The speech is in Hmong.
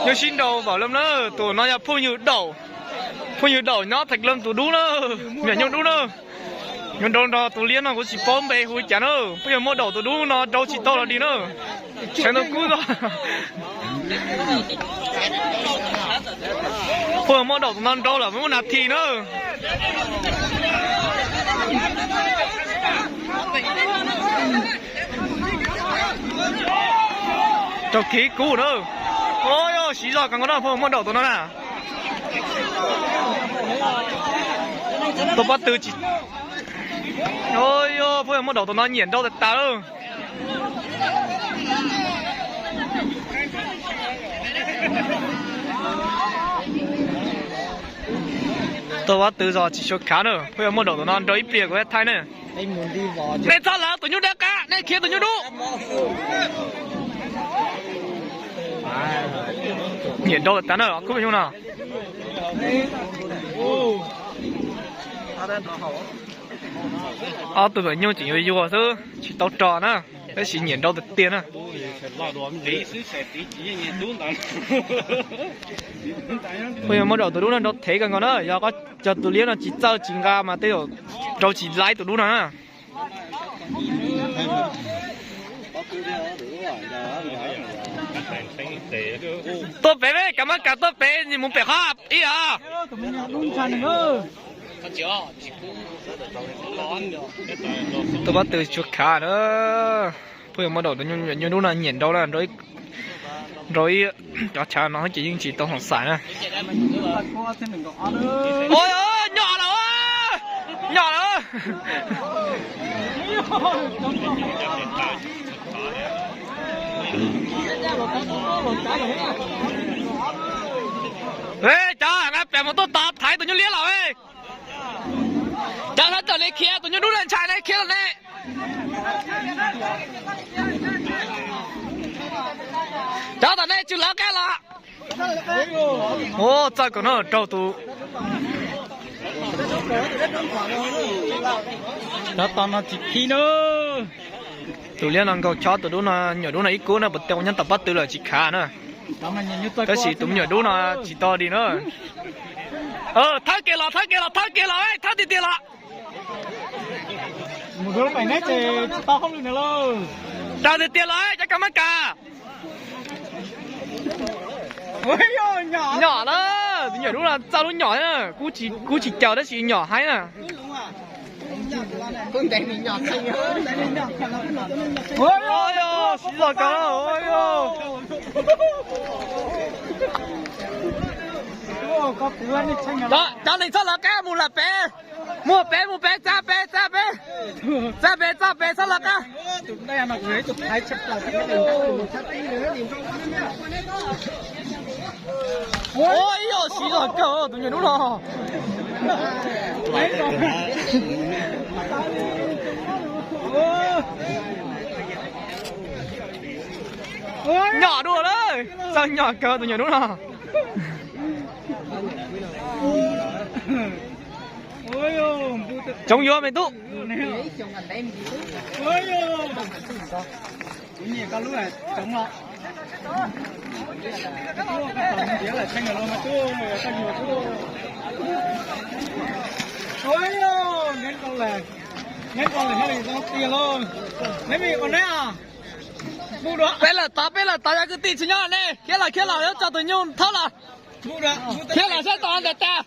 Nyuj sib nraus npaum li na, tus no yog phooj ywg Daum, phooj ywg Daum nyob Thaj Laj tus dub na, me nyuam nyuj dub na. Nyuj nraus nrog tus liab no kuv tsis paub npe hu li cas na, phooj ywg muaj Daum tus dub no nraus tsis tau los dig na. Tshee tau kub txog. Phooj ywg muaj Daum tus no nraus lawm muaj nas this na. Rau kiv kub na. Ua yog siv zog kawg nkaus na, phooj ywg muaj Daum tus no na. Tus pob tw tsis, ua yog phooj ywg muaj Daum tus no nyiam nrau tas tas lawm. Tus pob tw zog tsis tshua khav na, phooj ywg muaj Daum tus no nrau ib pliag kuv thaij na. Nej txhob lawv tus nyuj dawb qab, nej khiav tus nyuj dub. Nyiam nrau tas tas na, kub nyuj no. Ob tug me nyuj tseem yuag yuag xwb tsis tau rog na, tab sis nyiam nrau tiag tiag na. Phooj ywg muaj Daum tus dub no nrau thev kawg nkaus na, yog koj cog tus liab no tsis txawj tsis nqa mas tej zaum nrau tsis laib tus dub no na. Tuaj pem, kav mab kas tuaj pem, mus pem qhov ib os. Tus pob tw tsis tshua khav na. Phooj ywg muaj Daum tus nyuj dub no nyiam nrau na, nrau ib cov chav no ces yeej tsis tau hom xaim na. Ua, nyom lawm, nyom lawm. Cov nqa pem mus tuaj tos thaiv tus nyuj liab los. Cov hlawv tawm li khiav, tus nyuj dub na ntshai na khiav los ne. Cov tom nej tsw lawv qab los. Ua txawj kawg no raug tus, cov tom no tsis khib na. Tus liab no nkaug chob, tus dub no, nyuam dub no ib kub na, puas tau nyob tom pob tw lawm tsis khav na. Tab sis tus me nyuam dub no tsis tau dig na. Thawb kiag los, thawb kiag los, thawb kiag los, thawb tiag tiag los. Raws tiag tiag los cov kab mab kas. Nyom na, tus nyuam dub no txawj lub nyom na, kub tsis caum tab sis nyom haib na. Siv zog kawg. Cov neeg txhob lawv qab, mus lawm pem, mus pem, mus pem, txaj pem, txaj pem, txaj pem, txaj pem, txhob lawv qab. Ua ib yam siv zog kawg tus nyuam dub no. Nyom dua lawm, txawj nyom kawg tus nyuam dub no. Tsoov yuav me tub. Peb lawm tod, peb lawm tod, yog kwv tij tsis nyob ne, khiav los, khiav los, yuav tso tus nyuj thawb los. Khiav los saib tod ntawm tas.